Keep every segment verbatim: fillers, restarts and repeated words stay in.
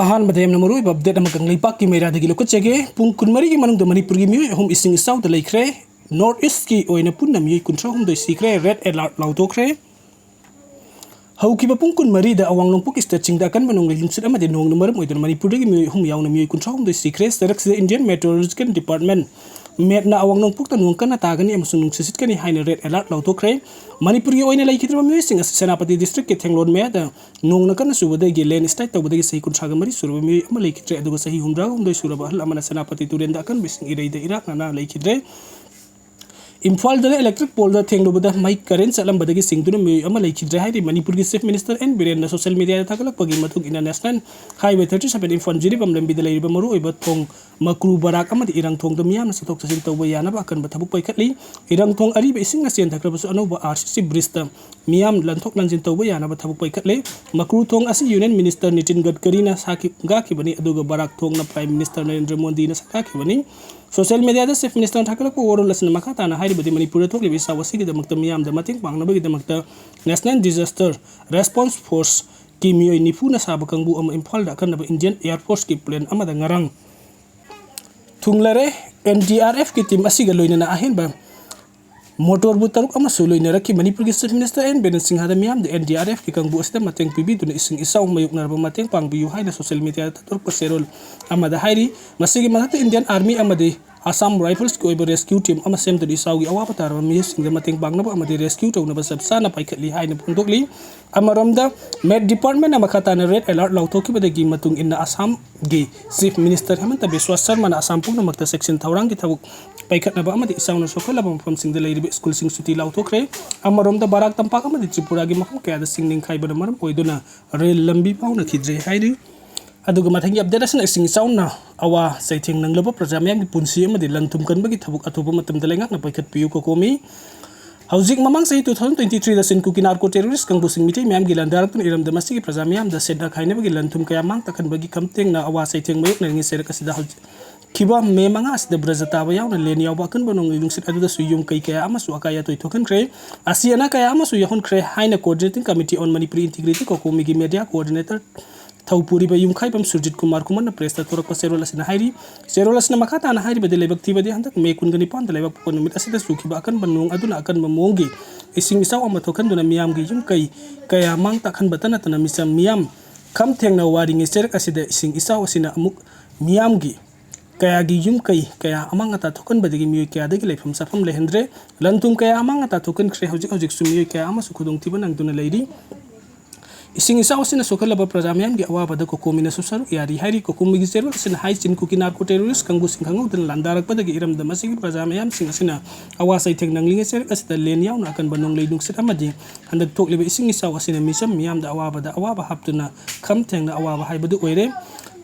ꯑꯍꯥꯟꯕꯗ ꯌꯥꯝꯅ ꯃꯔꯨꯑꯣꯏꯕ ꯑꯞꯗꯦꯠ ꯑꯃꯈꯛ ꯂꯩꯄꯥꯛꯀꯤ ꯃꯩꯔꯥꯗꯒꯤ ꯂꯧꯈꯠꯆꯒꯦ꯫ ꯄꯨꯡ ꯀꯨꯟꯃꯔꯤꯒꯤ ꯃꯅꯨꯡꯗ ꯃꯅꯤꯄꯨꯔꯒꯤ ꯃꯤꯑꯣꯏ ꯑꯍꯨꯝ ꯏꯁꯤꯡ ꯏꯆꯥꯎꯗ ꯂꯩꯈ꯭ꯔꯦ꯫ ꯅꯣꯔꯠ ꯏꯁ꯭ꯠꯀꯤ ꯑꯣꯏꯅ ꯄꯨꯟꯅ ꯃꯤꯑꯣꯏ ꯀꯨꯟꯊ꯭ꯔꯥ ꯍꯨꯝꯗꯣꯏ ꯁꯤꯈ꯭ꯔꯦ, ꯔꯦꯗ ꯑꯦꯂꯥꯔꯠ ꯂꯥꯎꯊꯣꯛꯈ꯭ꯔꯦ꯫ ꯍꯧꯈꯤꯕ ꯄꯨꯡ ꯀꯨꯟꯃꯔꯤꯗ ꯑꯋꯥꯡ ꯅꯣꯡꯄꯣꯛ ꯁ꯭ꯇꯦꯠꯁꯤꯡꯗ ꯑꯀꯟꯕ ꯅꯣꯡꯂꯩ ꯅꯨꯡꯁꯤꯠ ꯑꯃꯗꯤ ꯅꯣꯡꯅ ꯃꯔꯝ ꯑꯣꯏꯗꯨꯅ ꯃꯅꯤꯄꯨꯔꯗꯒꯤ ꯃꯤꯑꯣꯏ ꯑꯍꯨꯝ ꯌꯥꯎꯅ ꯃꯤꯑꯣꯏ ꯀꯨꯟꯊ꯭ꯔꯥ ꯍꯨꯝꯗꯣꯏ ꯁꯤꯈ꯭ꯔꯦ꯫ ꯆꯩꯔꯛꯁꯤꯗ Indian Meteorological Department, MET ꯅ ꯑꯋꯥꯡ ꯅꯣꯡꯄꯣꯛꯇ ꯅꯣꯡ ꯀꯟꯅ ꯇꯥꯒꯅꯤ ꯑꯃꯁꯨꯡ ꯅꯨꯡꯁꯤꯠ ꯁꯤꯠꯀꯅꯤ ꯍꯥꯏꯅ ꯔꯦꯗ ꯑꯦꯂꯥꯔꯠ ꯂꯥꯎꯊꯣꯛꯈ꯭ꯔꯦ꯫ ꯃꯅꯤꯄꯨꯔꯒꯤ ꯑꯣꯏꯅ ꯂꯩꯈꯤꯗ꯭ꯔꯕ ꯃꯤꯑꯣꯏꯁꯤꯡ ꯑꯁꯤ ꯁꯦꯅꯥꯄꯇꯤ ꯗꯤꯁꯇ꯭ꯔꯤꯛꯀꯤ ꯊꯦꯡꯂꯣꯟ ꯃꯌꯥꯗ ꯅꯣꯡꯅ ꯀꯟꯅ ꯆꯨꯕꯗꯒꯤ ꯂꯦꯟ ꯁ꯭ꯂꯥꯏꯗ ꯇꯧꯕꯗꯒꯤ ꯆꯍꯤ ꯀꯨꯟꯊ꯭ꯔꯥꯒ ꯃꯔꯤ ꯁꯨꯔꯕ ꯃꯤꯑꯣꯏ ꯑꯃ ꯂꯩꯈꯤꯗ꯭ꯔꯦ, ꯑꯗꯨꯒ ꯆꯍꯤ ꯍꯨꯝꯗ꯭ꯔꯥꯒ ꯍꯨꯝꯗꯣꯏ ꯁꯨꯔꯕ ꯑꯍꯜ ꯑꯃꯅ ꯁꯦꯅꯥꯄꯇꯤ ꯇꯨꯔꯦꯜꯗ ꯑꯀꯟꯕ ꯏꯁꯤꯡ ꯏꯔꯩꯗ ꯏꯔꯥꯛꯅꯅ ꯂꯩꯈꯤꯗ꯭ꯔꯦ꯫ ꯏꯝꯐꯥꯜꯗꯅ ꯏꯂꯦꯛꯇ꯭ꯔꯤꯛ ꯄꯣꯜꯗ ꯊꯦꯡꯂꯨꯕꯗ ꯃꯩ ꯀꯔꯦꯟ ꯆꯠꯂꯝꯕꯗꯒꯤ ꯆꯤꯡꯗꯨꯅ ꯃꯤꯑꯣꯏ ꯑꯃ ꯂꯩꯈꯤꯗ꯭ꯔꯦ ꯍꯥꯏꯔꯤ꯫ ꯃꯅꯤꯄꯨꯔꯒꯤ ꯆꯤꯐ ꯃꯤꯅꯤꯁꯇꯔ ꯑꯦꯟ ꯕꯤꯔꯦꯟꯅ ꯁꯣꯁꯤꯌꯦꯜ ꯃꯤꯗꯤꯌꯥꯗ ꯊꯥꯒꯠꯂꯛꯄꯒꯤ ꯃꯇꯨꯡ ꯏꯟꯅ, national highway thirty seven Imphal Jiribam ꯂꯝꯕꯤꯗ ꯂꯩꯔꯤꯕ ꯃꯔꯨꯑꯣꯏꯕ ꯊꯣꯡ ꯃꯀ꯭ꯔꯨ ꯕꯔꯥꯛ ꯑꯃꯗꯤ ꯏꯔꯪ ꯊꯣꯡꯗ ꯃꯤꯌꯥꯝꯅ ꯆꯠꯊꯣꯛ ꯆꯠꯁꯤꯟ ꯇꯧꯕ ꯌꯥꯅꯕ ꯑꯀꯟꯕ ꯊꯕꯛ ꯄꯥꯏꯈꯠꯂꯤ꯫ ꯏꯔꯪ ꯊꯣꯡ ꯑꯔꯤꯕ ꯏꯁꯤꯡꯅ ꯆꯦꯟꯊꯈ꯭ꯔꯕꯁꯨ ꯑꯅꯧꯕ ꯑꯥꯔꯁꯤꯁꯤ ꯕ꯭ꯔꯤꯖꯇ ꯃꯤꯌꯥꯝ ꯂꯥꯟꯊꯣꯛ ꯂꯥꯟꯁꯤꯟ ꯇꯧꯕ ꯌꯥꯅꯕ ꯊꯕꯛ ꯄꯥꯏꯈꯠꯂꯦ꯫ ꯃꯀ꯭ꯔꯨ ꯊꯣꯡ ꯑꯁꯤ ꯌꯨꯅꯤꯌꯟ ꯃꯤꯅꯤꯁꯇꯔ ꯅꯤꯇꯤꯟ ꯒꯗꯀꯔꯤꯅ ꯁꯥꯈꯤ-, ꯁꯪꯒꯥꯈꯤꯕꯅꯤ, ꯑꯗꯨꯒ ꯕꯔꯥꯛ ꯊꯣꯡꯅ ꯄ꯭ꯔꯥꯏꯝ ꯃꯤꯅꯤꯁꯇꯔ ꯅꯔꯦꯟꯗ꯭ꯔ ꯃꯣꯗꯤꯅ ꯁꯪꯒꯥꯈꯤꯕꯅꯤ꯫ ꯁꯣꯁꯤꯌꯦꯜ ꯃꯤꯗꯤꯌꯥꯗ ꯆꯤꯐ ꯃꯤꯅꯤꯁꯇꯔꯅ ꯊꯥꯒꯠꯂꯛꯄ ꯋꯥꯔꯣꯜ ꯑꯁꯤꯅ ꯃꯈꯥ ꯇꯥꯅ ꯍꯥꯏꯔꯤꯕꯗꯤ, ꯃꯅꯤꯄꯨꯔꯗ ꯊꯣꯛꯂꯤꯕ ꯏꯆꯥꯎ ꯑꯁꯤꯒꯤꯗꯃꯛꯇ ꯃꯤꯌꯥꯝꯗ ꯃꯇꯦꯡ ꯄꯥꯡꯅꯕꯒꯤꯗꯃꯛꯇ ꯅꯦꯁꯅꯦꯜ ꯗꯤꯖꯥꯁꯇꯔ ꯔꯦꯁꯄꯣꯟꯁ ꯐꯣꯔꯁꯀꯤ ꯃꯤꯑꯣꯏ ꯅꯤꯐꯨꯅ ꯁꯥꯕ ꯀꯥꯡꯕꯨ ꯑꯃ ꯏꯝꯐꯥꯜꯗ ꯑꯀꯟꯅꯕ ꯏꯟꯗꯤꯌꯟ ꯑꯦꯌꯔ ꯐꯣꯔꯁꯀꯤ ꯄ꯭ꯂꯦꯟ ꯑꯃꯗ ꯉꯔꯥꯡ ꯊꯨꯡꯂꯔꯦ꯫ ꯑꯦꯟ ꯗꯤ ꯑꯥꯔ ꯑꯦꯐꯀꯤ ꯇꯤꯝ ꯑꯁꯤꯒ ꯂꯣꯏꯅꯅ ꯑꯍꯦꯟꯕ ꯃꯣꯇꯣꯔ ꯕꯣꯠ ꯇꯔꯨꯛ ꯑꯃꯁꯨ ꯂꯣꯏꯅꯔꯛꯈꯤ꯫ ꯃꯅꯤꯄꯨꯔꯒꯤ ꯆꯤꯐ ꯃꯤꯅꯤꯁꯇꯔ ꯑꯦꯟ ꯕꯤꯔꯦꯟ ꯁꯤꯡꯍꯗ ꯃꯤꯌꯥꯝꯗ ꯑꯦꯟ ꯗꯤ ꯑꯥꯔ ꯑꯦꯐꯀꯤ ꯀꯥꯡꯕꯨ ꯑꯁꯤꯗ ꯃꯇꯦꯡ ꯄꯤꯕꯤꯗꯨꯅ ꯏꯁꯤꯡ ꯏꯆꯥꯎ ꯃꯥꯌꯣꯛꯅꯔꯕ ꯃꯇꯦꯡ ꯄꯥꯡꯕꯤꯌꯨ ꯍꯥꯏꯅ ꯁꯣꯁꯤꯌꯦꯜ ꯃꯤꯗꯤꯌꯥꯗ ꯊꯥꯗꯣꯔꯛꯄ ꯆꯦꯔꯣꯜ ꯑꯃꯗ ꯍꯥꯏꯔꯤ꯫ ꯃꯁꯤꯒꯤ ꯃꯊꯛꯇ ꯏꯟꯗꯤꯌꯟ ꯑꯥꯔꯃꯤ ꯑꯃꯗꯤ ꯑꯁꯥꯝ ꯔꯥꯏꯐꯜꯁꯀꯤ ꯑꯣꯏꯕ ꯔꯦꯁꯀ꯭ꯌꯨ ꯇꯤꯝ ꯑꯃ ꯁꯦꯝꯗꯨꯅ ꯏꯆꯥꯎꯒꯤ ꯑꯋꯥꯕ ꯇꯥꯔꯕ ꯃꯤꯑꯣꯏꯁꯤꯡꯗ ꯃꯇꯦꯡ ꯄꯥꯡꯅꯕ ꯑꯃꯗꯤ ꯔꯦꯁꯀ꯭ꯌꯨ ꯇꯧꯅꯕ ꯆꯞ ꯆꯥꯅ ꯄꯥꯏꯈꯠꯂꯤ ꯍꯥꯏꯅ ꯐꯣꯡꯗꯣꯛꯂꯤ꯫ ꯑꯃꯔꯣꯝꯗ, ꯃꯦꯠ ꯗꯤꯄꯥꯔꯠꯃꯦꯟꯅ ꯃꯈꯥ ꯇꯥꯅ ꯔꯦꯗ ꯑꯦꯂꯥꯔꯠ ꯂꯥꯎꯊꯣꯛꯈꯤꯕꯗꯒꯤ ꯃꯇꯨꯡ ꯏꯟꯅ ꯑꯁꯥꯝꯒꯤ ꯆꯤꯐ ꯃꯤꯅꯤꯁꯇꯔ ꯍꯦꯃꯟꯇ ꯕꯤꯁ꯭ꯋꯥ ꯁꯔꯃꯅ ꯑꯁꯥꯝ ꯄꯨꯝꯅꯃꯛꯇ ꯆꯦꯛꯁꯤꯟ ꯊꯧꯔꯥꯡꯒꯤ ꯊꯕꯛ ꯄꯥꯏꯈꯠꯅꯕ ꯑꯃꯗꯤ ꯏꯆꯥꯎꯅ ꯁꯣꯛꯍꯜꯂꯕ ꯃꯐꯝꯁꯤꯡꯗ ꯂꯩꯔꯤꯕ ꯁ꯭ꯀꯨꯜꯁꯤꯡ ꯁꯨꯇꯤ ꯂꯥꯎꯊꯣꯛꯈ꯭ꯔꯦ꯫ ꯑꯃꯔꯣꯝꯗ, ꯕꯔꯥꯛ ꯇꯝꯄꯥꯛ ꯑꯃꯗꯤ ꯇ꯭ꯔꯤꯄꯨꯔꯥꯒꯤ ꯃꯐꯝ ꯀꯌꯥꯗ ꯆꯤꯡ ꯅꯤꯡꯈꯥꯏꯕꯅ ꯃꯔꯝ ꯑꯣꯏꯗꯨꯅ ꯔꯦꯜ ꯂꯝꯕꯤ ꯐꯥꯎꯅꯈꯤꯗ꯭ꯔꯦ ꯍꯥꯏꯔꯤ꯫ ꯑꯗꯨꯒ ꯃꯊꯪꯒꯤ ꯑꯞꯗꯦꯠ ꯑꯁꯤꯅ ꯏꯁꯤꯡ ꯏꯆꯥꯎꯅ ꯑꯋꯥ ꯆꯩꯊꯦꯡ ꯅꯪꯂꯕ ꯄ꯭ꯔꯖꯥ ꯃꯤꯌꯥꯝꯒꯤ ꯄꯨꯟꯁꯤ ꯑꯃꯗꯤ ꯂꯟ ꯊꯨꯝ ꯀꯟꯕꯒꯤ ꯊꯕꯛ ꯑꯊꯨꯕ ꯃꯇꯝꯗ ꯂꯩꯉꯥꯛꯅ ꯄꯥꯏꯈꯠꯄꯤꯌꯨ ꯀꯣꯀꯣꯃꯤ꯫ ꯍꯧꯖꯤꯛ ꯃꯃꯥꯡ ꯆꯍꯤ two thousand twenty three ꯗ ꯁꯤꯟ ꯀꯨꯀꯤ ꯅꯥꯔꯀꯣ ꯇꯦꯔꯣꯔꯤꯁ ꯀꯥꯡꯕꯨꯁꯤꯡ ꯃꯤꯇꯩ ꯃꯤꯌꯥꯝꯒꯤ ꯂꯥꯟꯗꯥꯔꯛꯇꯨꯅ ꯏꯔꯝꯗꯝ ꯑꯁꯤꯒꯤ ꯄ꯭ꯔꯖꯥ ꯃꯤꯌꯥꯝꯗ ꯁꯦꯟꯅ ꯈꯥꯏꯅꯕꯒꯤ ꯂꯟ ꯊꯨꯝ ꯀꯌꯥ ꯃꯥꯡ ꯇꯥꯛꯍꯟꯕꯒꯤ ꯈꯝꯇꯦꯡꯅ ꯑꯋꯥ ꯆꯩꯊꯦꯡ ꯃꯥꯌꯣꯛꯅꯔꯤꯉꯩ ꯆꯩꯔꯛ ꯑꯁꯤꯗ ꯍꯧꯈꯤꯕ ꯃꯦ ꯃꯉꯥ ꯑꯁꯤꯗ ꯕ꯭ꯔꯖ ꯇꯥꯕ ꯌꯥꯎꯅ ꯂꯦꯟ ꯌꯥꯎꯕ ꯑꯀꯟꯕ ꯅꯣꯡꯂꯩ ꯅꯨꯡꯁꯤꯠ ꯑꯗꯨꯗꯁꯨ ꯌꯨꯝ ꯀꯩ ꯀꯌꯥ ꯑꯃꯁꯨ ꯑꯀꯥꯏ ꯑꯇꯣꯏ ꯊꯣꯛꯍꯟꯈ꯭ꯔꯦ꯫ ꯑꯁꯤ ꯑꯅꯥ ꯀꯌꯥ ꯑꯃꯁꯨ ꯌꯥꯎꯍꯟꯈ꯭ꯔꯦ ꯍꯥꯏꯅ Coordinating Committee on Manipuri Integrity ꯀꯣꯀꯣꯃꯤꯒꯤ ꯃꯦꯗꯤꯌꯥ ꯀꯣꯑꯣꯔꯗꯤꯅꯦꯇꯔ ꯊꯧꯄꯨꯔꯤꯕ ꯌꯨꯝꯈꯥꯏꯕꯝ ꯁꯨꯔꯖꯤꯠ ꯀꯨꯃꯥꯔ ꯈꯨꯃꯟꯅ ꯄ꯭ꯔꯦꯁꯇ ꯊꯣꯔꯛꯄ ꯆꯦꯔꯣꯜ ꯑꯁꯤꯅ ꯍꯥꯏꯔꯤ꯫ ꯆꯦꯔꯣꯜ ꯑꯁꯤꯅ ꯃꯈꯥ ꯇꯥꯅ ꯍꯥꯏꯔꯤꯕꯗꯤ, ꯂꯩꯕꯛ ꯊꯤꯕꯗꯤ ꯍꯟꯗꯛ ꯃꯦ ꯀꯨꯟꯒ ꯅꯤꯄꯥꯟꯗ ꯂꯩꯕꯥꯛꯄꯣꯛꯄ ꯅꯨꯃꯤꯠ ꯑꯁꯤꯗ ꯆꯨꯈꯤꯕ ꯑꯀꯟꯕ ꯅꯣꯡ ꯑꯗꯨꯅ ꯑꯀꯟꯕ ꯃꯑꯣꯡꯒꯤ ꯏꯁꯤꯡ ꯏꯆꯥꯎ ꯑꯃ ꯊꯣꯛꯍꯟꯗꯨꯅ ꯃꯤꯌꯥꯝꯒꯤ ꯌꯨꯝ ꯀꯩ ꯀꯌꯥ ꯃꯥꯡ ꯇꯥꯛꯍꯟꯕꯇ ꯅꯠꯇꯅ ꯃꯤꯆꯝ ꯃꯤꯌꯥꯝ ꯈꯝ ꯊꯦꯡꯅ ꯋꯥꯔꯤꯉꯩ ꯆꯩꯔꯛ ꯑꯁꯤꯗ ꯏꯁꯤꯡ ꯏꯆꯥꯎ ꯑꯁꯤꯅ ꯑꯃꯨꯛ ꯃꯤꯌꯥꯝꯒꯤ ꯀꯌꯥꯒꯤ ꯌꯨꯝ ꯀꯩ ꯀꯌꯥ ꯑꯃꯥꯡ ꯑꯇꯥ ꯊꯣꯛꯍꯟꯕꯗꯒꯤ ꯃꯤꯑꯣꯏ ꯀꯌꯥꯗꯒꯤ ꯂꯩꯐꯝ ꯆꯥꯐꯝ ꯂꯩꯍꯟꯗ꯭ꯔꯦ꯫ ꯂꯟ ꯊꯨꯝ ꯀꯌꯥ ꯑꯃꯥꯡ ꯑꯇꯥ ꯊꯣꯛꯍꯟꯈ꯭ꯔꯦ꯫ ꯍꯧꯖꯤꯛ ꯍꯧꯖꯤꯛꯁꯨ ꯃꯤꯑꯣꯏ ꯀꯌꯥ ꯑꯃꯁꯨ ꯈꯨꯗꯣꯡꯊꯤꯕ ꯅꯪꯗꯨꯅ ꯂꯩꯔꯤ꯫ ꯏꯁꯤꯡ ꯏꯆꯥꯎ ꯑꯁꯤꯅ ꯁꯣꯛꯍꯜꯂꯕ ꯄ꯭ꯔꯖꯥ ꯃꯤꯌꯥꯝꯒꯤ ꯑꯋꯥꯕꯗ ꯀꯣꯀꯣꯃꯤꯅꯁꯨ ꯁꯔꯨꯛ ꯌꯥꯔꯤ ꯍꯥꯏꯔꯤ꯫ ꯀꯣꯀꯣꯃꯤꯒꯤ ꯆꯦꯔꯣꯜ ꯑꯁꯤꯅ ꯍꯥꯏ, ꯆꯤꯟ ꯀꯨꯀꯤ ꯅꯥꯔꯀꯣ ꯇꯦꯔꯣꯔꯤꯁ ꯀꯥꯡꯕꯨꯁꯤꯡ ꯈꯪꯍꯧꯗꯅ ꯂꯥꯟꯗꯥꯔꯛꯄꯗꯒꯤ ꯏꯔꯝꯗꯝ ꯑꯁꯤꯒꯤ ꯄ꯭ꯔꯖꯥ ꯃꯤꯌꯥꯝꯁꯤꯡ ꯑꯁꯤꯅ ꯑꯋꯥ ꯆꯩꯊꯦꯡ ꯅꯪꯂꯤꯉꯩ ꯆꯩꯔꯛ ꯑꯁꯤꯗ ꯂꯦꯟ ꯌꯥꯎꯅ ꯑꯀꯟꯕ ꯅꯣꯡꯂꯩ ꯅꯨꯡꯁꯤꯠ ꯑꯃꯗꯤ ꯍꯟꯗꯛ ꯊꯣꯛꯂꯤꯕ ꯏꯁꯤꯡ ꯏꯆꯥꯎ ꯑꯁꯤꯅ ꯃꯤꯆꯝ ꯃꯤꯌꯥꯝꯗ ꯑꯋꯥꯕꯗ ꯑꯋꯥꯕ ꯍꯥꯞꯇꯨꯅ ꯈꯝ ꯊꯦꯡꯅ ꯑꯋꯥꯕ ꯍꯥꯏꯕꯗꯨ ꯑꯣꯏꯔꯦ꯫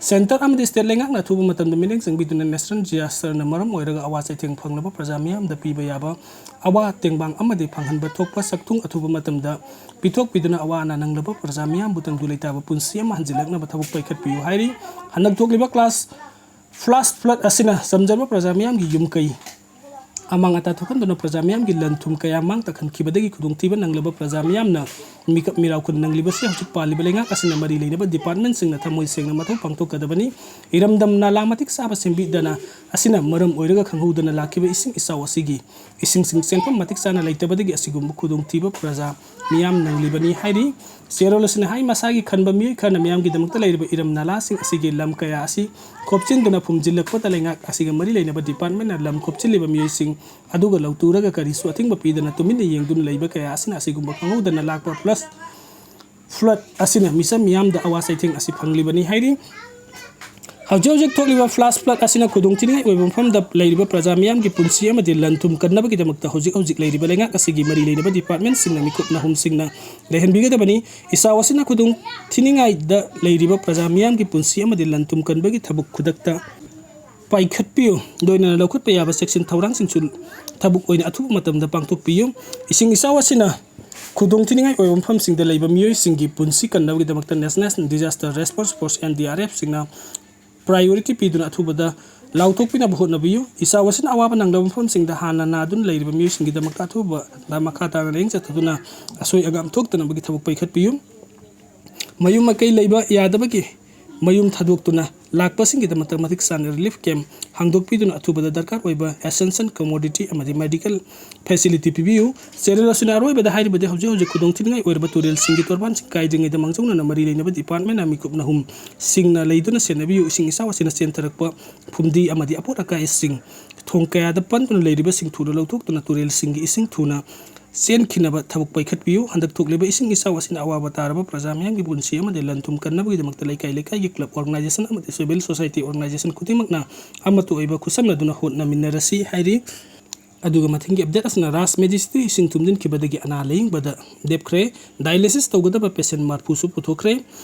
ꯁꯦꯟꯇꯔ ꯑꯃꯗꯤ ꯁ꯭ꯇꯦꯠ ꯂꯩꯉꯥꯛꯅ ꯑꯊꯨꯕ ꯃꯇꯝꯗ ꯃꯤꯠꯌꯦꯡ ꯆꯪꯕꯤꯗꯨꯅ ꯅꯦꯁꯅꯦꯜ ꯗꯤꯖꯥꯁꯇꯔꯅ ꯃꯔꯝ ꯑꯣꯏꯔꯒ ꯑꯋꯥ ꯆꯩꯊꯦꯡ ꯐꯪꯂꯕ ꯄ꯭ꯔꯖꯥ ꯃꯤꯌꯥꯝꯗ ꯄꯤꯕ ꯌꯥꯕ ꯑꯋꯥ ꯇꯦꯡꯕꯥꯡ ꯑꯃꯗꯤ ꯐꯪꯍꯟꯕ ꯊꯣꯛꯄ ꯁꯛꯊꯨꯡ ꯑꯊꯨꯕ ꯃꯇꯝꯗ ꯄꯤꯊꯣꯛꯄꯤꯗꯨꯅ ꯑꯋꯥ ꯑꯅꯥ ꯅꯪꯂꯕ ꯄ꯭ꯔꯖꯥ ꯃꯤꯌꯥꯝꯕꯨ ꯇꯪꯗꯨ ꯂꯩꯇꯥꯕ ꯄꯨꯟꯁꯤ ꯑꯃ ꯍꯟꯖꯤꯜꯂꯛꯅꯕ ꯊꯕꯛ ꯄꯥꯏꯈꯠꯄꯤꯌꯨ ꯍꯥꯏꯔꯤ꯫ ꯍꯟꯗꯛ ꯊꯣꯛꯂꯤꯕ ꯀ꯭ꯂꯥꯁ ꯐ꯭ꯂꯥꯁ ꯐ꯭ꯂꯠ ꯑꯁꯤꯅ ꯆꯝꯖꯕ ꯄ꯭ꯔꯖꯥ ꯃꯤꯌꯥꯝꯒꯤ ꯌꯨꯝ ꯀꯩ ꯑꯃꯥꯡ ꯑꯇꯥ ꯊꯣꯛꯍꯟꯗꯨꯅ ꯄ꯭ꯔꯖꯥ ꯃꯤꯌꯥꯝꯒꯤ ꯂꯟ ꯊꯨꯝ ꯀꯌꯥ ꯃꯥꯡ ꯇꯥꯛꯍꯟꯈꯤꯕꯗꯒꯤ ꯈꯨꯗꯣꯡꯊꯤꯕ ꯅꯪꯂꯕ ꯄ꯭ꯔꯖꯥ ꯃꯤꯌꯥꯝꯅ ꯃꯤꯀꯞ ꯃꯤꯔꯥꯎꯈꯨꯟ ꯅꯪꯂꯤꯕꯁꯤ ꯍꯧꯖꯤꯛ ꯄꯥꯜꯂꯤꯕ ꯂꯩꯉꯥꯛ ꯑꯁꯤꯅ ꯃꯔꯤ ꯂꯩꯅꯕ ꯗꯤꯄꯥꯔꯠꯃꯦꯟꯁꯤꯡꯅ ꯊꯃꯣꯏ ꯁꯦꯡꯅ ꯃꯊꯧ ꯄꯥꯡꯊꯣꯛꯀꯗꯕꯅꯤ꯫ ꯏꯔꯝꯗꯝ ꯅꯥꯂꯥ ꯃꯇꯤꯛ ꯆꯥꯕ ꯁꯦꯝꯕꯤꯗꯅ ꯑꯁꯤꯅ ꯃꯔꯝ ꯑꯣꯏꯔꯒ ꯈꯪꯍꯧꯗꯅ ꯂꯥꯛꯈꯤꯕ ꯏꯁꯤꯡ ꯏꯆꯥꯎ ꯑꯁꯤꯒꯤ ꯏꯁꯤꯡꯁꯤꯡ ꯆꯦꯟꯐꯝ ꯃꯇꯤꯛ ꯆꯥꯅ ꯂꯩꯇꯕꯗꯒꯤ ꯑꯁꯤꯒꯨꯝꯕ ꯈꯨꯗꯣꯡꯊꯤꯕ ꯄ꯭ꯔꯖꯥ ꯃꯤꯌꯥꯝ ꯅꯪꯂꯤꯕꯅꯤ ꯍꯥꯏꯔꯤ꯫ ꯆꯦꯔꯣꯜ ꯑꯁꯤꯅ ꯍꯥꯏ, ꯃꯁꯥꯒꯤ ꯈꯟꯕ ꯃꯤꯑꯣꯏ ꯈꯔꯅ ꯃꯤꯌꯥꯝꯒꯤꯗꯃꯛꯇ ꯂꯩꯔꯤꯕ ꯏꯔꯝ ꯅꯥꯂꯥꯁꯤꯡ ꯑꯁꯤꯒꯤ ꯂꯝ ꯀꯌꯥ ꯑꯁꯤ ꯈꯣꯞꯆꯤꯟꯗꯨꯅ ꯐꯨꯝꯖꯤꯜꯂꯛꯄꯗ ꯂꯩꯉꯥꯛ ꯑꯁꯤꯒ ꯃꯔꯤ ꯂꯩꯅꯕ ꯗꯤꯄꯥꯔꯠꯃꯦꯟꯅ ꯂꯝ ꯈꯣꯞꯆꯤꯜꯂꯤꯕ ꯃꯤꯑꯣꯏꯁꯤꯡ ꯑꯗꯨꯒ ꯂꯧꯇꯨꯔꯒ ꯀꯔꯤꯁꯨ ꯑꯊꯤꯡꯕ ꯄꯤꯗꯅ ꯇꯨꯃꯤꯟꯅ ꯌꯦꯡꯗꯨꯅ ꯂꯩꯕ ꯀꯌꯥ ꯑꯁꯤꯅ ꯑꯁꯤꯒꯨꯝꯕ ꯈꯪꯍꯧꯗꯅ ꯂꯥꯛꯄ ꯐ꯭ꯂꯁ ꯐ꯭ꯂꯠ ꯑꯁꯤꯅ ꯃꯤꯆꯝ ꯃꯤꯌꯥꯝꯗ ꯑꯋꯥ ꯆꯩꯊꯦꯡ ꯑꯁꯤ ꯐꯪꯂꯤꯕꯅꯤ ꯍꯥꯏꯔꯤ꯫ ꯍꯧꯖꯤꯛ ꯍꯧꯖꯤꯛ ꯊꯣꯛꯂꯤꯕ ꯐ꯭ꯂꯥꯁ ꯐ꯭ꯂꯠ ꯑꯁꯤꯅ ꯈꯨꯗꯣꯡꯊꯤꯅꯤꯡꯉꯥꯏ ꯑꯣꯏꯕ ꯃꯐꯝꯗ ꯂꯩꯔꯤꯕ ꯄ꯭ꯔꯖꯥ ꯃꯤꯌꯥꯝꯒꯤ ꯄꯨꯟꯁꯤ ꯑꯃꯗꯤ ꯂꯟ ꯊꯨꯝ ꯀꯟꯅꯕꯒꯤꯗꯃꯛꯇ ꯍꯧꯖꯤꯛ ꯍꯧꯖꯤꯛ ꯂꯩꯔꯤꯕ ꯂꯩꯉꯥꯛ ꯑꯁꯤꯒꯤ ꯃꯔꯤ ꯂꯩꯅꯕ ꯗꯤꯄꯥꯔꯠꯃꯦꯟꯁꯤꯡꯅ ꯃꯤꯀꯨꯞ ꯅꯥꯍꯨꯝꯁꯤꯡꯅ ꯂꯩꯍꯟꯕꯤꯒꯗꯕꯅꯤ꯫ ꯏꯆꯥꯎ ꯑꯁꯤꯅ ꯈꯨꯗꯣꯡ ꯊꯤꯅꯤꯡꯉꯥꯏꯗ ꯂꯩꯔꯤꯕ ꯄ꯭ꯔꯖꯥ ꯃꯤꯌꯥꯝꯒꯤ ꯄꯨꯟꯁꯤ ꯑꯃꯗꯤ ꯂꯟ ꯊꯨꯝ ꯀꯟꯕꯒꯤ ꯊꯕꯛ ꯈꯨꯗꯛꯇ ꯄꯥꯏꯈꯠꯄꯤꯌꯨ꯫ ꯂꯣꯏꯅꯅ ꯂꯧꯈꯠꯄ ꯌꯥꯕ ꯆꯦꯛꯁꯤꯟ ꯊꯧꯔꯥꯡꯁꯤꯡꯁꯨ ꯊꯕꯛ ꯑꯣꯏꯅ ꯑꯊꯨꯕ ꯃꯇꯝꯗ ꯄꯥꯡꯊꯣꯛꯄꯤꯌꯨ꯫ ꯏꯁꯤꯡ ꯏꯆꯥꯎ ꯑꯁꯤꯅ ꯈꯨꯗꯣꯡ ꯊꯤꯅꯤꯡꯉꯥꯏ ꯑꯣꯏꯕ ꯃꯐꯝꯁꯤꯡꯗ ꯂꯩꯕ ꯃꯤꯑꯣꯏꯁꯤꯡꯒꯤ ꯄꯨꯟꯁꯤ ꯀꯟꯅꯕꯒꯤꯗꯃꯛꯇ national disaster response force, NDRF ꯁꯤꯡꯅ ꯄ꯭ꯔꯥꯏꯌꯣꯔꯤꯇꯤ ꯄꯤꯗꯨꯅ ꯑꯊꯨꯕꯗ ꯂꯥꯎꯊꯣꯛꯄꯤꯅꯕ ꯍꯣꯠꯅꯕꯤꯌꯨ꯫ ꯏꯆꯥꯎ ꯑꯁꯤꯅ ꯑꯋꯥꯕ ꯅꯪꯂꯕ ꯃꯐꯝꯁꯤꯡꯗ ꯍꯥꯟꯅ ꯅꯥꯗꯨꯅ ꯂꯩꯔꯤꯕ ꯃꯤꯑꯣꯏꯁꯤꯡꯒꯤꯗꯃꯛꯇ ꯑꯊꯨꯕꯗ ꯃꯈꯥ ꯇꯥꯅ ꯂꯥꯌꯦꯡ ꯆꯠꯊꯗꯨꯅ ꯑꯁꯣꯏ ꯑꯉꯥꯝ ꯊꯣꯛꯇꯅꯕꯒꯤ ꯊꯕꯛ ꯄꯥꯏꯈꯠꯄꯤꯌꯨ꯫ ꯃꯌꯨꯝ ꯃꯀꯩ ꯂꯩꯕ ꯌꯥꯗꯕꯒꯤ ꯃꯌꯨꯝ ꯊꯥꯗꯣꯛꯇꯨꯅ ꯂꯥꯛꯄꯁꯤꯡꯒꯤꯗꯃꯛꯇ ꯃꯇꯤꯛ ꯆꯥꯅ ꯔꯤꯂꯤꯐ ꯀꯦꯝꯞ ꯍꯥꯡꯗꯣꯛꯄꯤꯗꯨꯅ ꯑꯊꯨꯕꯗ ꯗꯔꯀꯥꯔ ꯑꯣꯏꯕ ꯑꯦꯁꯦꯟꯁꯤꯌꯦꯜ ꯀꯃꯣꯗꯤꯇꯤ ꯑꯃꯗꯤ ꯃꯦꯗꯤꯀꯦꯜ ꯐꯦꯁꯤꯂꯤꯇꯤ ꯄꯤꯕꯤꯌꯨ꯫ ꯆꯦꯅꯦꯜ ꯑꯁꯤꯅ ꯑꯔꯣꯏꯕꯗ ꯍꯥꯏꯔꯤꯕꯗꯤ ꯍꯧꯖꯤꯛ ꯍꯧꯖꯤꯛ ꯈꯨꯗꯣꯡꯊꯤꯅꯤꯡꯉꯥꯏ ꯑꯣꯏꯔꯕ ꯇꯨꯔꯦꯜꯁꯤꯡꯒꯤ ꯇꯣꯔꯕꯥꯟꯁꯤꯡ ꯀꯥꯏꯗ꯭ꯔꯤꯉꯩꯗ ꯃꯥꯡꯖꯧꯅꯅ ꯃꯔꯤ ꯂꯩꯅꯕ ꯗꯤꯄꯥꯔꯠꯃꯦꯟꯅ ꯃꯤꯀꯨꯞ ꯅꯍꯨꯝ ꯁꯤꯡꯅ ꯂꯩꯗꯨꯅ ꯁꯦꯟꯅꯕꯤꯌꯨ꯫ ꯏꯁꯤꯡ ꯏꯆꯥꯎ ꯑꯁꯤꯅ ꯆꯦꯟꯊꯔꯛꯄ ꯐꯨꯝꯗꯤ ꯑꯃꯗꯤ ꯑꯄꯣꯠ ꯑꯀꯥꯏꯁꯤꯡ ꯊꯣꯡ ꯀꯌꯥꯗ ꯄꯟꯗꯨꯅ ꯂꯩꯔꯤꯕꯁꯤꯡ ꯊꯨꯅ ꯂꯧꯊꯣꯛꯇꯨꯅ ꯇꯨꯔꯦꯜꯁꯤꯡꯒꯤ ꯏꯁꯤꯡ ꯊꯨꯅ ꯆꯦꯟꯈꯤꯅꯕ ꯊꯕꯛ ꯄꯥꯏꯈꯠꯄꯤꯌꯨ꯫ ꯍꯟꯗꯛ ꯊꯣꯛꯂꯤꯕ ꯏꯁꯤꯡ ꯏꯆꯥꯎ ꯑꯁꯤꯅ ꯑꯋꯥꯕ ꯇꯥꯔꯕ ꯄ꯭ꯔꯖꯥ ꯃꯤꯌꯥꯝꯒꯤ ꯄꯨꯟꯁꯤ ꯑꯃꯗꯤ ꯂꯟ ꯊꯨꯝ ꯀꯟꯅꯕꯒꯤꯗꯃꯛꯇ ꯂꯩꯀꯥꯏ ꯂꯩꯀꯥꯏꯒꯤ ꯀ꯭ꯂꯕ ꯑꯣꯔꯒꯅꯥꯏꯖꯦꯁꯟ ꯑꯃꯗꯤ ꯁꯤꯚꯤꯜ ꯁꯣꯁꯥꯏꯇꯤ ꯑꯣꯔꯒꯅꯥꯏꯖꯦꯁꯟ ꯈꯨꯗꯤꯡꯃꯛꯅ ꯑꯃꯠꯇ ꯑꯣꯏꯕ ꯈꯨꯠꯁꯝꯅꯗꯨꯅ ꯍꯣꯠꯅꯃꯤꯟꯅꯔꯁꯤ ꯍꯥꯏꯔꯤ꯫ ꯑꯗꯨꯒ ꯃꯊꯪꯒꯤ ꯑꯞꯗꯦꯠ ꯑꯁꯤꯅ ꯔꯥꯖ ꯃꯦꯗꯤꯁꯤꯇꯤ ꯏꯁꯤꯡ ꯊꯨꯝꯖꯤꯟꯈꯤꯕꯗꯒꯤ ꯑꯅꯥ ꯂꯥꯌꯦꯡꯕꯗ ꯂꯦꯞꯈ꯭ꯔꯦ꯫ ꯗꯥꯏꯂꯥꯏꯁꯤꯁ ꯇꯧꯒꯗꯕ ꯄꯦꯁꯦꯟ ꯃꯔꯐꯨꯁꯨ ꯄꯨꯊꯣꯛꯈ꯭ꯔꯦ꯫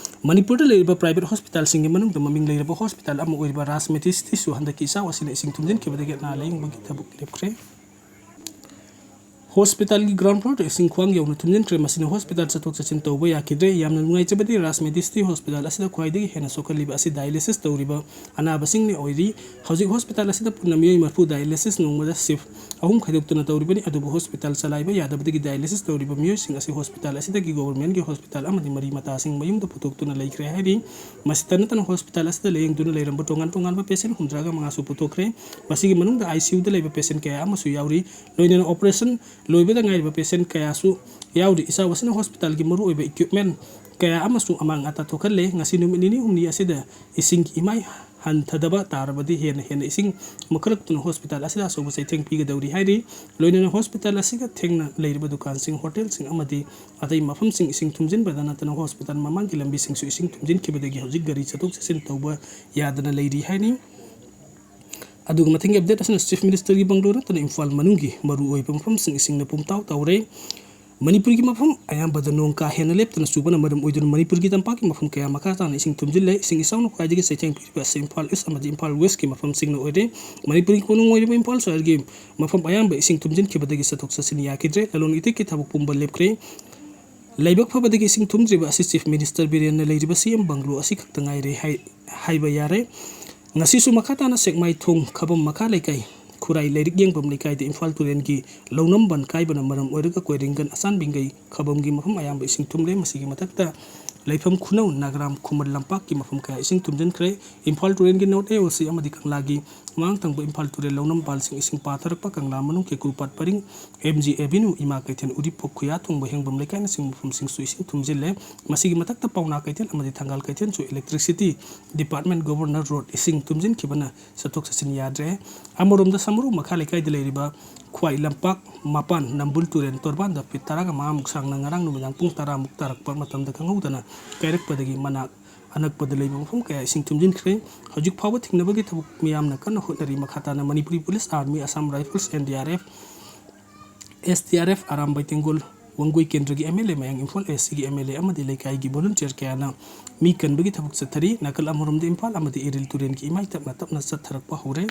ꯃꯅꯤꯄꯨꯔꯗ ꯂꯩꯔꯤꯕ ꯄ꯭ꯔꯥꯏꯚꯦꯠ ꯍꯣꯁꯄꯤꯇꯥꯜꯁꯤꯡꯒꯤ ꯃꯅꯨꯡꯗ ꯃꯃꯤꯡ ꯂꯩꯔꯕ ꯍꯣꯁꯄꯤꯇꯥꯜ ꯑꯃ ꯑꯣꯏꯔꯤꯕ ꯔꯥꯖ ꯃꯦꯗꯤꯁꯤꯇꯤꯁꯨ ꯍꯟꯗꯛꯀꯤ ꯏꯆꯥꯎ ꯑꯁꯤꯅ ꯏꯁꯤꯡ ꯊꯨꯝꯖꯤꯟꯈꯤꯕꯗꯒꯤ ꯑꯅꯥ ꯂꯥꯌꯦꯡꯕꯒꯤ ꯊꯕꯛ ꯂꯦꯞꯈ꯭ꯔꯦ꯫ ꯍꯣꯁꯄꯤꯇꯥꯜꯒꯤ ꯒ꯭ꯔꯥꯎꯟ ꯐ꯭ꯂꯣꯔꯗ ꯏꯁꯤꯡ ꯈ꯭ꯋꯥꯡ ꯌꯧꯅ ꯊꯨꯝꯖꯤꯟꯈ꯭ꯔꯦ꯫ ꯃꯁꯤꯅ ꯍꯣꯁꯄꯤꯇꯥꯜ ꯆꯠꯊꯣꯛ ꯆꯠꯁꯤꯟ ꯇꯧꯕ ꯌꯥꯈꯤꯗ꯭ꯔꯦ꯫ ꯌꯥꯝꯅ ꯅꯨꯡꯉꯥꯏꯖꯕꯗꯤ ꯔꯥꯖ ꯃꯦꯗꯤꯁꯤꯇꯤ ꯍꯣꯁꯄꯤꯇꯥꯜ ꯑꯁꯤꯗ ꯈ꯭ꯋꯥꯏꯗꯒꯤ ꯍꯦꯟꯅ ꯁꯣꯛꯍꯜꯂꯤꯕ ꯑꯁꯤ ꯗꯥꯏꯂꯥꯏꯁꯤꯁ ꯇꯧꯔꯤꯕ ꯑꯅꯥꯕꯁꯤꯡꯅ ꯑꯣꯏꯔꯤ꯫ ꯍꯧꯖꯤꯛ ꯍꯣꯁꯄꯤꯇꯥꯜ ꯑꯁꯤꯗ ꯄꯨꯟꯅ ꯃꯤꯑꯣꯏ ꯃꯔꯐꯨ ꯗꯥꯏꯂꯥꯏꯁꯤꯁ ꯅꯣꯡꯃꯗ ꯁꯤꯐ ꯑꯍꯨꯝ ꯈꯥꯏꯗꯣꯛꯇꯨꯅ ꯇꯧꯔꯤꯕꯅꯤ꯫ ꯑꯗꯨꯕꯨ ꯍꯣꯁꯄꯤꯇꯥꯜ ꯆꯂꯥꯏꯕ ꯌꯥꯗꯕꯗꯒꯤ ꯗꯥꯏꯂꯥꯏꯁꯤꯁ ꯇꯧꯔꯤꯕ ꯃꯤꯑꯣꯏꯁꯤꯡ ꯑꯁꯤ ꯍꯣꯁꯄꯤꯇꯥꯜ ꯑꯁꯤꯗꯒꯤ ꯒꯣꯚꯔꯟꯃꯦꯟꯠꯀꯤ ꯍꯣꯁꯄꯤꯇꯥꯜ ꯑꯃꯗꯤ ꯃꯔꯤ ꯃꯇꯥꯁꯤꯡ ꯃꯌꯨꯝꯗ ꯄꯨꯊꯣꯛꯇꯨꯅ ꯂꯩꯈ꯭ꯔꯦ ꯍꯥꯏꯔꯤ꯫ ꯃꯁꯤꯇ ꯅꯠꯇꯅ ꯍꯣꯁꯄꯤꯇꯥꯜ ꯑꯁꯤꯗ ꯂꯥꯌꯦꯡꯗꯨꯅ ꯂꯩꯔꯝꯕ ꯇꯣꯉꯥꯟ ꯇꯣꯉꯥꯟꯕ ꯄꯦꯁꯦꯟꯠ ꯍꯨꯝꯗ꯭ꯔꯥꯒ ꯃꯉꯥꯁꯨ ꯄꯨꯊꯣꯛꯈ꯭ꯔꯦ꯫ ꯃꯁꯤꯒꯤ ꯃꯅꯨꯡꯗ ꯑꯥꯏ ꯁꯤ ꯌꯨꯗ ꯂꯩꯕ ꯄꯦꯁꯦꯟꯠ ꯀꯌꯥ ꯑꯃꯁꯨ ꯌꯥꯎꯔꯤ꯫ ꯂꯣꯏꯅꯅ ꯑꯣꯄꯔꯦꯁꯟ ꯂꯣꯏꯕꯗ ꯉꯥꯏꯔꯤꯕ ꯄꯦꯁꯦꯟꯠ ꯀꯌꯥꯁꯨ ꯌꯥꯎꯔꯤ꯫ ꯏꯆꯥꯎ ꯑꯁꯤꯅ ꯍꯣꯁꯄꯤꯇꯥꯜꯒꯤ ꯃꯔꯨꯑꯣꯏꯕ ꯏꯀ꯭ꯋꯤꯞꯃꯦꯟꯠ ꯀꯌꯥ ꯑꯃꯁꯨ ꯑꯃꯥꯡ ꯑꯇꯥ ꯊꯣꯛꯍꯜꯂꯦ꯫ ꯉꯁꯤ ꯅꯨꯃꯤꯠ ꯅꯤꯅꯤ ꯍꯨꯝꯅꯤ ꯑꯁꯤꯗ ꯏꯁꯤꯡꯒꯤ ꯏꯃꯥꯏ ꯍꯟꯊꯗꯕ ꯇꯥꯔꯕꯗꯤ ꯍꯦꯟꯅ ꯍꯦꯟꯅ ꯏꯁꯤꯡ ꯃꯨꯠꯈꯠꯂꯛꯇꯨꯅ ꯍꯣꯁꯄꯤꯇꯥꯜ ꯑꯁꯤꯗ ꯑꯆꯧꯕ ꯆꯩꯊꯦꯡ ꯄꯤꯒꯗꯧꯔꯤ ꯍꯥꯏꯔꯤ꯫ ꯂꯣꯏꯅꯅ ꯍꯣꯁꯄꯤꯇꯥꯜ ꯑꯁꯤꯒ ꯊꯦꯡꯅ ꯂꯩꯔꯤꯕ ꯗꯨꯀꯥꯟꯁꯤꯡ, ꯍꯣꯇꯦꯜꯁꯤꯡ ꯑꯃꯗꯤ ꯑꯇꯩ ꯃꯐꯝꯁꯤꯡ ꯏꯁꯤꯡ ꯊꯨꯝꯖꯤꯟꯕꯗ ꯅꯠꯇꯅ ꯍꯣꯁꯄꯤꯇꯥꯜ ꯃꯃꯥꯡꯒꯤ ꯂꯝꯕꯤꯁꯤꯡꯁꯨ ꯏꯁꯤꯡ ꯊꯨꯝꯖꯤꯟꯈꯤꯕꯗꯒꯤ ꯍꯧꯖꯤꯛ ꯒꯥꯔꯤ ꯆꯠꯊꯣꯛ ꯆꯠꯁꯤꯟ ꯇꯧꯕ ꯌꯥꯗꯅ ꯂꯩꯔꯤ ꯍꯥꯏꯔꯤ꯫ ꯑꯗꯨꯒ ꯃꯊꯪꯒꯤ ꯑꯞꯗꯦꯠ ꯑꯁꯤꯅ ꯆꯤꯐ ꯃꯤꯅꯤꯁꯇꯔꯒꯤ ꯕꯪꯒ꯭ꯂꯣ ꯅꯠꯇꯅ ꯏꯝꯐꯥꯜ ꯃꯅꯨꯡꯒꯤ ꯃꯔꯨꯑꯣꯏꯕ ꯃꯐꯝꯁꯤꯡ ꯏꯁꯤꯡꯅ ꯄꯨꯝꯇꯥꯎ ꯇꯥꯎꯔꯦ꯫ ꯃꯅꯤꯄꯨꯔꯒꯤ ꯃꯐꯝ ꯑꯌꯥꯝꯕꯗ ꯅꯣꯡ ꯀꯥ ꯍꯦꯟꯅ ꯂꯦꯞꯇꯅ ꯆꯨꯕꯅ ꯃꯔꯝ ꯑꯣꯏꯗꯨꯅ ꯃꯅꯤꯄꯨꯔꯒꯤ ꯇꯝꯄꯥꯛꯀꯤ ꯃꯐꯝ ꯀꯌꯥ ꯃꯈꯥ ꯇꯥꯅ ꯏꯁꯤꯡ ꯊꯨꯝꯖꯤꯜꯂꯦ꯫ ꯏꯁꯤꯡ ꯏꯆꯥꯎꯅ ꯈ꯭ꯋꯥꯏꯗꯒꯤ ꯆꯩꯊꯦꯡ ꯄꯤꯔꯤꯕ ꯑꯁꯤ ꯏꯝꯐꯥꯜ ꯏꯁ ꯑꯃꯗꯤ ꯏꯝꯐꯥꯜ ꯋꯦꯁꯀꯤ ꯃꯐꯝꯁꯤꯡꯅ ꯑꯣꯏꯔꯦ꯫ ꯃꯅꯤꯄꯨꯔꯒꯤ ꯀꯣꯅꯨꯡ ꯑꯣꯏꯔꯤꯕ ꯏꯝꯐꯥꯜ ꯁꯍꯔꯒꯤ ꯃꯐꯝ ꯑꯌꯥꯝꯕ ꯏꯁꯤꯡ ꯊꯨꯝꯖꯤꯟꯈꯤꯕꯗꯒꯤ ꯆꯠꯊꯣꯛ ꯆꯠꯁꯤꯟ ꯌꯥꯈꯤꯗ꯭ꯔꯦ꯫ ꯂꯂꯣꯟ ꯏꯇꯤꯛꯀꯤ ꯊꯕꯛ ꯄꯨꯝꯕ ꯂꯦꯞꯈ꯭ꯔꯦ꯫ ꯂꯥꯏꯕꯛ ꯐꯕꯗꯒꯤ ꯏꯁꯤꯡ ꯊꯨꯝꯗ꯭ꯔꯤꯕ ꯑꯁꯤ ꯆꯤꯐ ꯃꯤꯅꯤꯁꯇꯔ ꯕꯤꯔꯦꯟꯅ ꯂꯩꯔꯤꯕ ꯁꯤ ꯑꯦꯝ ꯕꯪꯒ꯭ꯂꯣ ꯑꯁꯤ ꯈꯛꯇ ꯉꯥꯏꯔꯦ ꯍꯥꯏ-, ꯍꯥꯏꯕ ꯌꯥꯔꯦ꯫ ꯉꯁꯤꯁꯨ ꯃꯈꯥ ꯇꯥꯅ ꯁꯦꯛꯃꯥꯏ ꯊꯣꯡ ꯈꯕꯝ ꯃꯈꯥ ꯂꯩꯀꯥꯏ, ꯈꯨꯔꯥꯏ ꯂꯥꯏꯔꯤꯛ ꯌꯦꯡꯐꯝ ꯂꯩꯀꯥꯏꯗ ꯏꯝꯐꯥꯜ ꯇꯨꯔꯦꯜꯒꯤ ꯂꯧꯅꯝ ꯕꯟ ꯀꯥꯏꯕꯅ ꯃꯔꯝ ꯑꯣꯏꯔꯒ ꯀꯣꯏꯔꯦꯡꯒꯟ ꯑꯆꯥꯟꯕꯤꯡꯒꯩ ꯈꯕꯝꯒꯤ ꯃꯐꯝ ꯑꯌꯥꯝꯕ ꯏꯁꯤꯡ ꯊꯨꯝꯂꯦ꯫ ꯃꯁꯤꯒꯤ ꯃꯊꯛꯇ ꯂꯩꯐꯝ ꯈꯨꯅꯧ ꯅꯥꯒꯔꯥꯝ ꯈꯨꯃꯟ ꯂꯝꯄꯥꯛꯀꯤ ꯃꯐꯝ ꯀꯌꯥ ꯏꯁꯤꯡ ꯊꯨꯝꯖꯤꯟꯈ꯭ꯔꯦ꯫ ꯏꯝꯐꯥꯜ ꯇꯨꯔꯦꯜꯒꯤ ꯅꯣꯔꯠ ꯑꯦ ꯑꯣ ꯁꯤ ꯑꯃꯗꯤ ꯀꯪꯂꯥꯒꯤ ꯃꯃꯥꯡ ꯊꯪꯕ ꯏꯝꯐꯥꯜ ꯇꯨꯔꯦꯜ ꯂꯧꯅꯝ ꯄꯥꯜꯁꯤꯡ ꯏꯁꯤꯡ ꯄꯥꯊꯔꯛꯄ ꯀꯪꯂꯥ ꯃꯅꯨꯡ ꯀꯦꯀ꯭ꯔꯨꯄꯥꯠ ꯄꯔꯤꯡ ꯑꯦꯝ ꯖꯤ ꯑꯦꯚꯦꯅ꯭ꯌꯨ, ꯏꯃꯥ ꯀꯩꯊꯦꯜ, ꯎꯔꯤꯄꯣꯛ, ꯈꯨꯌꯥꯊꯣꯡꯕ, ꯍꯦꯡꯕꯝ ꯂꯩꯀꯥꯏꯅꯆꯤꯡꯕ ꯃꯐꯝꯁꯤꯡꯁꯨ ꯏꯁꯤꯡ ꯊꯨꯝꯖꯤꯜꯂꯦ꯫ ꯃꯁꯤꯒꯤ ꯃꯊꯛꯇ ꯄꯥꯎꯅꯥ ꯀꯩꯊꯦꯜ ꯑꯃꯗꯤ ꯊꯪꯒꯥꯜ ꯀꯩꯊꯦꯜꯁꯨ electricity department governor road ꯏꯁꯤꯡ ꯊꯨꯝꯖꯤꯟꯈꯤꯕꯅ ꯆꯠꯊꯣꯛ ꯆꯠꯁꯤꯟ ꯌꯥꯗ꯭ꯔꯦ꯫ ꯑꯃꯔꯣꯝꯗ ꯁꯃꯨꯔꯨ ꯃꯈꯥ ꯂꯩꯀꯥꯏꯗ ꯂꯩꯔꯤꯕ ꯈ꯭ꯋꯥꯏ ꯂꯝꯄꯥꯛ ꯃꯄꯥꯟ ꯅꯝꯕꯨꯜ ꯇꯨꯔꯦꯜ ꯇꯣꯔꯕꯥꯟꯗ ꯐꯤꯠ ꯇꯔꯥꯒ ꯃꯉꯥꯃꯨꯛ ꯁꯥꯡꯅ ꯉꯔꯥꯡ ꯅꯨꯃꯤꯗꯥꯡ ꯄꯨꯡ ꯇꯔꯥꯃꯨꯛ ꯇꯥꯔꯛꯄ ꯃꯇꯝꯗ ꯈꯪꯍꯧꯗꯅ ꯀꯥꯏꯔꯛꯄꯗꯒꯤ ꯃꯅꯥꯛ ꯑꯅꯛꯄꯗ ꯂꯩꯕ ꯃꯐꯝ ꯀꯌꯥ ꯏꯁꯤꯡ ꯊꯨꯝꯖꯤꯟꯈ꯭ꯔꯦ꯫ ꯍꯧꯖꯤꯛ ꯐꯥꯎꯕ ꯊꯤꯡꯅꯕꯒꯤ ꯊꯕꯛ ꯃꯤꯌꯥꯝꯅ ꯀꯟꯅ ꯍꯣꯠꯅꯔꯤ꯫ ꯃꯈꯥ ꯇꯥꯅ Manipuri police, army, Assam rifles, N D R F, S D R F, Arambai Tenggol, Wangoi ꯀꯦꯟꯗ꯭ꯔꯒꯤ ꯑꯦꯝ ꯑꯦꯜ ꯑꯦ, ꯃꯌꯥꯡ ꯏꯝꯐꯥꯜ ꯑꯦꯁ ꯁꯤꯒꯤ ꯑꯦꯝ ꯑꯦꯜ ꯑꯦ ꯑꯃꯗꯤ ꯂꯩꯀꯥꯏꯒꯤ ꯚꯣꯂꯨꯟꯇꯤꯌꯔ ꯀꯌꯥꯅ ꯃꯤ ꯀꯟꯕꯒꯤ ꯊꯕꯛ ꯆꯠꯊꯔꯤ꯫ ꯅꯥꯀꯜ ꯑꯃꯔꯣꯝꯗ ꯏꯝꯐꯥꯜ ꯑꯃꯗꯤ ꯏꯔꯤꯜ ꯇꯨꯔꯦꯜꯒꯤ ꯏꯃꯥꯏ ꯇꯞꯅ ꯇꯞꯅ ꯆꯠꯊꯔꯛꯄ ꯍꯧꯔꯦ꯫